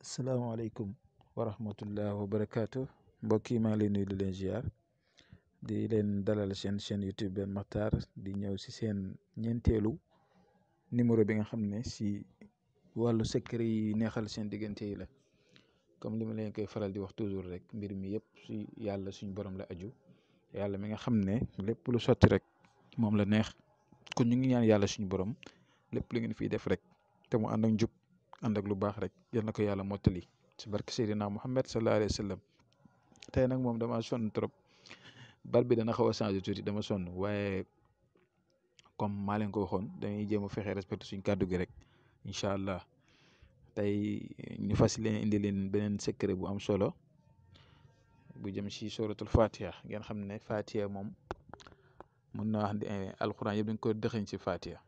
Assalamualaikum warahmatullahi wabarakatuh. Mbokk yi maa ngi leen nuyu di leen ziar di leen dalal seen chaîne YouTube Ben Makhtar di ñëw si seen ñeenteelu numéro bi nga xam ne si wàllu secret yi neexal seen diggante yi la. comme li ma leen koy faral di wax toujours rek mbir mi yëpp si yàlla suñu borom la aju yàlla mi nga xam ne lépp lu sotti rek moom la neex kon ñu ngi ñaan yàlla suñu borom lépp lu ngeen fiy def rek te mu ànd ak njub ànd ak lu baax rek yal na ko yàlla mottali ci barke Seydina Muhammad sallallahu alayhi wa sallam. tey nag moom dama sonn trop bal bi dana xaw a changé tuuti dama sonn waaye comme maa leen ko waxoon dañuy jéem a fexe respecté suñ kàddu gi rek incha allah tey ñu fas leen indi leen beneen secret bu am solo bu jëm si suratul fatiha ngeen xam ne fatiha moom mun naa wax ne alquran yëpp dañ ko dëxëñ si fatiha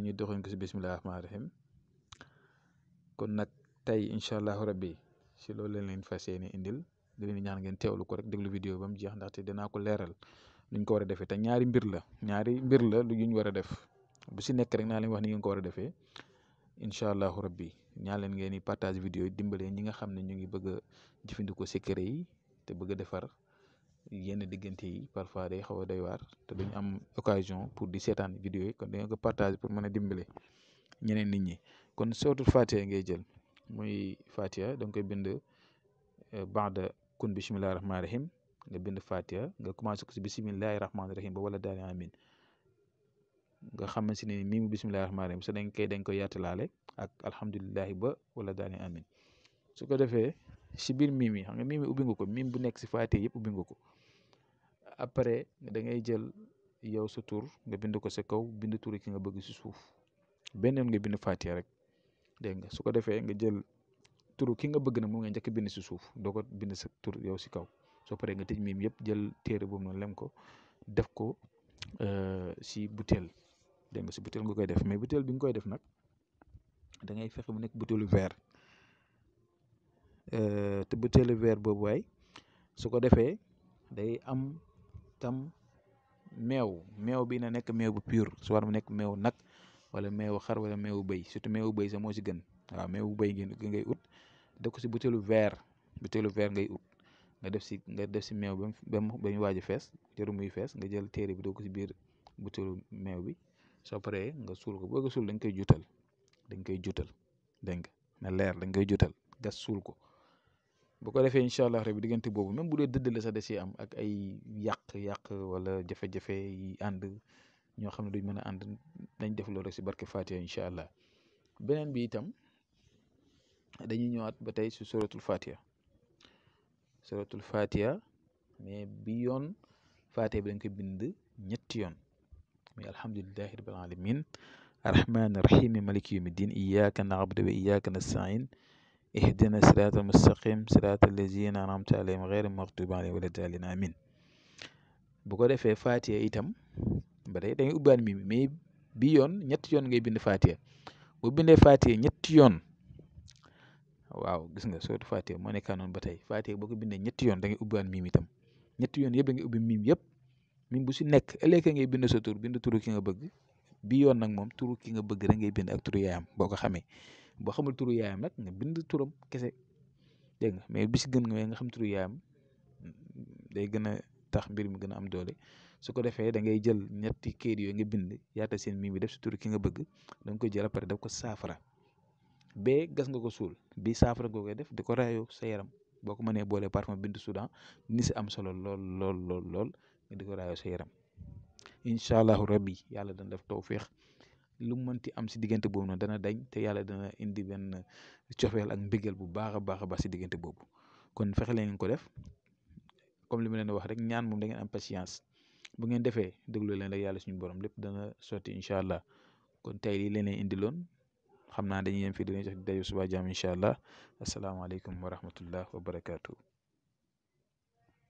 ñu dëxëñ ko si bismillahi rahmaani rahim kon nag tey incha allahu rabbi si loolu leen fas yéene indil di leen ñaan ngeen teewlu ko rek déglu vidéo ba mu jeex ndaxte dinaa ko leeral luñ ko war a defee te ñaari mbir la lu ñu war a def bu si nekk rek naa leen wax ni ngeen ko war a defee incha allahu rabbi ñaan leen ngeen di partage vidéo yi dimbalee ñi nga xam ne ñu ngi bëgg a jëfandikoo secret yi te bëgg a defar yenn diggante yi parfois day xaw a doy waar te duñ am occasion pour di seetaan vidéo yi kon da ngeen ko partage pour mën a dimbale ñeneen nit ñi. kon suratul fatiha ngay jël muy fatiha da nga koy bind baada kun bismillahi rahmaani rahim nga bind fatiha nga commencé ko si bismillahi rahmaani rahim ba wala daal amin nga xamante ne miimu bismillahi rahmaani rahim sa dañ koy yaatalaale ak alhamdulilahi ba wala daal amin su ko defee si biir miim yi xam nga miim yi ubbi nga ko miim bu nekk si fatiha yëpp ubbi nga ko après da ngay jël yow sa tur nga bind ko sa kaw bind turi ki nga bëgg si suuf benn yoon nga bind fatiha rek. dégg nga su ko defee nga jël turu ki nga bëgg na moom nga njëkk bind si suuf doo ko bind sa tur yow si kaw soo paree nga tëj miim yëpp jël téere boobu noonu lem ko def ko si butéel dégg nga si butéel nga koy def mais butéel bi nga koy def nag da ngay fexe mu nekk butéelu verre te butéelu verre boobu waay su ko defee day am tam meew bi na nekk meew bu pur su war mu nekk meew nag. wala meewu xar wala meewu bëy surtout meewu bëy sax moo si gën waaw meewu bëy ngay ut def ko si butéelu verre ngay ut nga def si meew ba mu waaj a fees jëru muy fees nga jël téere bi doo ko si biir butéelu meew bi soo paree nga suul ko boo ko suul dañ koy juutal dégg nga na leer dañ koy juutal gas suul ko bu ko defee incha allah rabbi diggante boobu même bu dee dëdd la sax da siy am ak ay yàq wala jafe-jafe yi ànd ñoo xam ne duñ mën a ànd dañ def loolu rek si barke Fatiha incha allah beneen bi itam dañuy ñëwaat ba tey si suratul Fatiha mais bi yoon Fatiha bi dañ koy bind ñetti yoon muy alhamdulillahi rabbil alamin arrahmani rahim maliki yawmi din iyyaka na'budu wa iyyaka nasta'in ihdina siratal mustaqim siratal lazina an'amta alayhim ghayril maghdubi alayhim wala daalin amin bu ko defee Fatiha itam ba tey dañuy ubbaat mi mais bi yoon ñetti yoon ngay bind Fatiha bu bindee Fatiha ñetti yoon waaw gis nga sootu Fatiha moo nekkaa noonu ba tey Fatiha boo ko bindee ñetti yoon da ngay ubbaat miim itam ñetti yoon yëpp da ngay ubbi miim yëpp miim bu si nekk ëllëg ngay bind sa tur bind turu ki nga bëgg bi yoon nag moom turu ki nga bëgg rek ngay bind ak turu yaayam boo ko xamee boo xamul turu yaayam nag nga bind turam kese dégg nga mais bi si gën nga xam turu yaayam day gën a tax mbir mi gën a am doole. su ko defee da ngay jël ñetti kayit yooyu nga bind yaata seen miim bi def si turu ki nga bëgg da nga koy jël après def ko saafara bee gas nga ko suul bi saafara nga koy def di ko raayoo sa yaram boo ko mënee boole parfum bind Soudan ni si am solo lool nga di ko raayoo sa yaram incha allahu rabbi yàlla dana def tawféex lu mënti am si diggante boobu noonu dana dañ te yàlla dana indi benn cofeel ak mbégal bu baax a baax si diggante boobu kon fexe leen ko def comme li ma leen wax rek ñaan moom da ngeen am patience. bu ngeen defee déglu leen rek yàlla suñu borom lépp dana sotti incha allah kon tey lii leen indiloon xam naa dañuy yem fii dañuy jox dayu suba jàmm incha allah asalaamaaleykum wa rahmatullah wa barakaatu.